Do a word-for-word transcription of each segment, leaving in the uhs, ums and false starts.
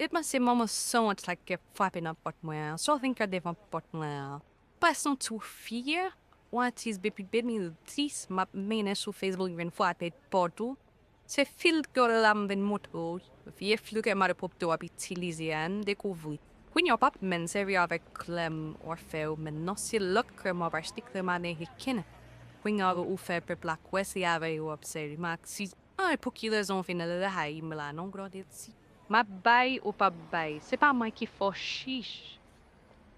Kòmanse manman sòt sa k frape nan pòt mwen an. Sòt vin ka devan pòt mwen an. Pas yon tou fyè, yon atis depi de mil dis m ap mennen sou Facebook vin frape pòt ou. Se filtè la m vin montre w. Vye filtè malpwòpte w ap itilize a, m dekouvri. Kounye a w p ap menm sèvi avèk krèm Orfèw menm non, se lòt krèm w ap achte, krèm ameriken. Kounye a ou fè pèp la kwè se avè yo w ap sèvi. M a si, ay, pou ki rezon w vin rayi m la non, Glòdedi? M ap bay ou p ap bay, se pa mwen ki fò chich.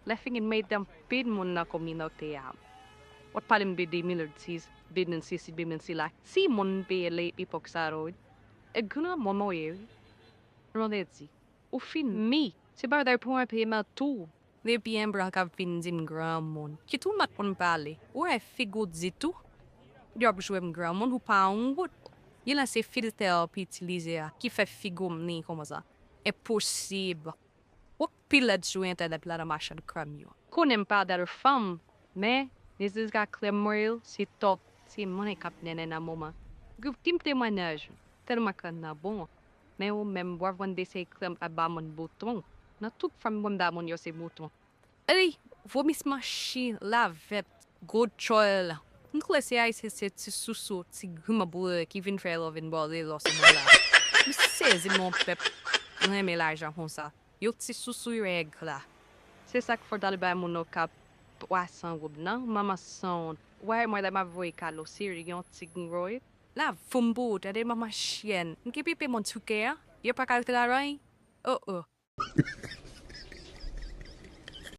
Lè fini m ede anpil moun nan kominote a. W ap pale m de de mil dis, de mil sesi, de mil sela. Si moun peye lè epòk sa yo, e granmoun mwen ye wi. Glòdedi, ou fin mi. Se pa bagay pou mwen peye men tou. Depi en blan k ap vin di m granmoun. Ki tou m pa t konn pale. Ou wè figi w ditou. Yo ap jwe m granmoun, ou pa yon gout. Gen lè se filtè w ap itilize a ki fè figi w mini konsa. Enposib. Ou k pi lèd sou entènèt la nan machann krèm yo. Konnen m pa bèl fanm, men Nizliz ka krèm mwen yo, se tòt, se mwen k ap mennen nan moman. Gouv ti m temwanyaj, tèlman krèm nan bon. Men ou menm, w ap vann de seri krèm ap ba moun bouton. Nan tout fanm mwen m ba moun yo se bouton. Ey, vomisman chi, lavèt, gwo tchòl. M kwè se Ayisyen se ti sousou, ti griman boure ki vin fè lò vin bòle lò sou mwen la. M sezi mon pèp renmen lajan konsa. Yo ti sousou règ la. Se sa k fè w t al bay moun Okap twa san goud nan, manman san wont. Wè, mwen lè m ap voye kado, se yon ti gwo. La voum pou ou, tande manman chyèn. M gen pipi moun sou kè a, yo pa ka travay. Oh, oh.